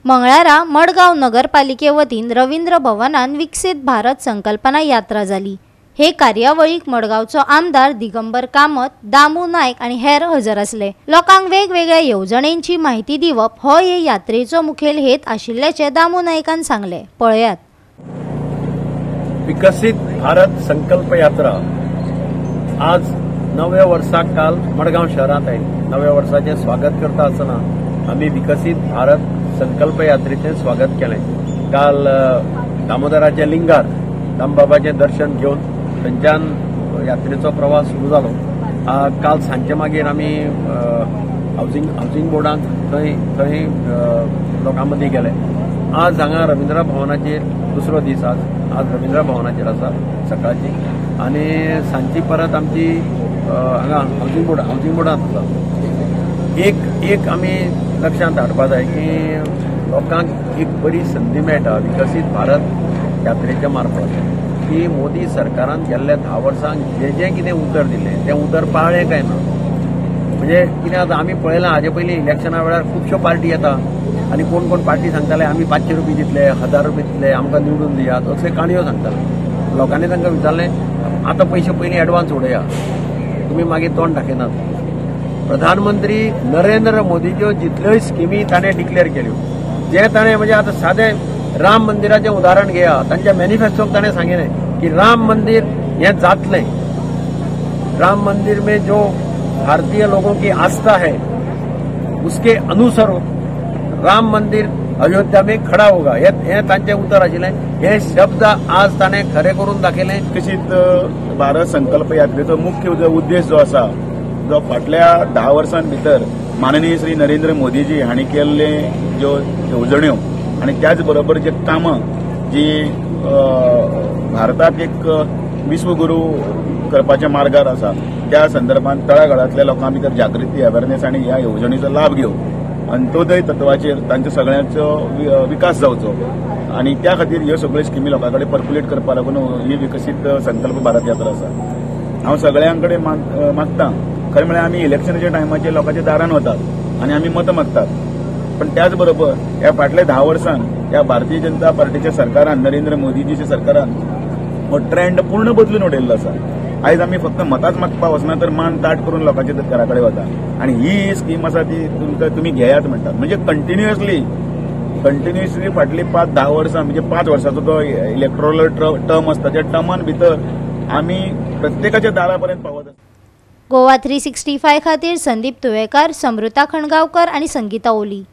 मंगळारा मडगांव नगरपालिके वतीन रवींद्र भवनान विकसीत भारत संकल्पना यात्रा जाली. हे कार्यावळीक मडगांवचो आमदार दिगंबर कामत, दामू नायक आनी हेर हजर आसले. लोकांक वेगवेगळ्या येवजणेंची म्हायती दिवप हो हे यात्रेचो मुखेल हेत आशिल्ल्याचें दामू नायकान सांगलें. पळयात. विकसीत भारत संकल्प यात्रा आज नव्या वर्साक काल मडगांव शहरांत आयली. नव्या वर्साचें स्वागत करता आसतना आमी विकसीत भारत संकल्प यात्रेचें स्वागत केलें. काल दामोदराच्या लिंगार दामबाबाचें दर्शन घेवन थंयच्यान यात्रेचो प्रवास सुरू जालो. काल सांजचे मागीर आमी हावजींग बोर्डांत थंय थंय लोकां मदीं गेले. आज हांगा रवींद्र भवनाचेर दुसरो दीस आज रवींद्र भवनाचेर आसा सकाळची, आनी सांजची परत आमची हांगा हावजींग बोर्डांत आसा. एक आमी लक्षांत हाडपा जाय की लोकांक एक बरी संदी मेळटा विकसीत भारत यात्रेच्या मार्फत की मोदी सरकारान गेल्ल्या 10 वर्सांक जे जे कितें उतर दिलें तें उतर पाळ्ळें काय ना. म्हणजे कितें आतां आमी पळयलां, हाजे पयलीं इलेक्शना वेळार खुबश्यो पार्टी येता आनी कोण कोण पार्टी सांगताले आमी 500 रुपये दितले, 1000 रुपये दितले, आमकां निवडून दियात, असले काणयो सांगताले. लोकांनी तांकां विचारलें आतां पयशे पयलीं एडवान्स उडया, तुमी मागीर तोंड दाखयनात. प्रधानमंत्री नरेंद्र मोदीच्यो जितल्योय स्किमी ताणें डिक्लेअर केल्यो, जे ताणें म्हणजे आतां सादें राम मंदिराचें उदाहरण घेया, तांच्या मॅनिफेस्टोक ताणें सांगिल्लें की राम मंदिर हें जातलें. राम मंदिर में जो भारतीय लोगों की आस्था है उसके अनुसार राम मंदिर अयोध्या में खड़ा होगा, हें तांचें उतर आशिल्लें. हे शब्द आज ताणें खरें करून दाखयलें. विकसीत भारत संकल्प यात्रेचो मुख्य उद्देश जो आसा, जो फाटल्या 10 वर्सां भितर माननीय श्री नरेंद्र मोदीजी हांणी केल्ले ज्यो येवजण्यो आनी त्याच बरोबर जे कामां जी भारताक एक विश्वगुरू करपाच्या मार्गार आसा त्या संदर्भात तळागाळांतल्या लोकां भितर जागृती, अवेरनेस आनी ह्या येवजणेचो लाभ घेवन अंत्योदय तत्वाचेर तांचो सगळ्यांचो विकास जावचो आनी त्या खातीर ह्यो सगळ्यो स्किमी लोकां कडेन पर्क्युलेट करपा लागून ही विकसीत संकल्प भारत यात्रा आसा. हांव सगळ्यां कडेन मागता, खरें म्हळ्यार आमी इलेक्शनाच्या टायमाचेर लोकांच्या दारान वतात आनी आमी मतां मागतात, पण त्याच बरोबर ह्या फाटल्या 10 वर्सांत ह्या भारतीय जनता पार्टीच्या सरकारान, नरेंद्र मोदीजीच्या सरकारान हो ट्रेंड पूर्ण बदलून उडयल्लो आसा. आयज आमी फक्त मतांच मागपाक वचना तर मान ताट करून लोकांच्या घरा कडेन वता आनी ही स्कीम आसा ती तुमकां तुमी घेयात म्हणटात. म्हणजे कंटिन्युअसली फाटली 5-10 वर्सां, म्हणजे 5 वर्साचो तो इलेक्ट्रोरल टर्म आसता, त्या टर्मान भितर आमी प्रत्येकाच्या दारा पर्यंत पावत आसा. गोवा 365 खातीर संदीप तुवेकर, समृता खणगांवकर आनी संगीता ओली.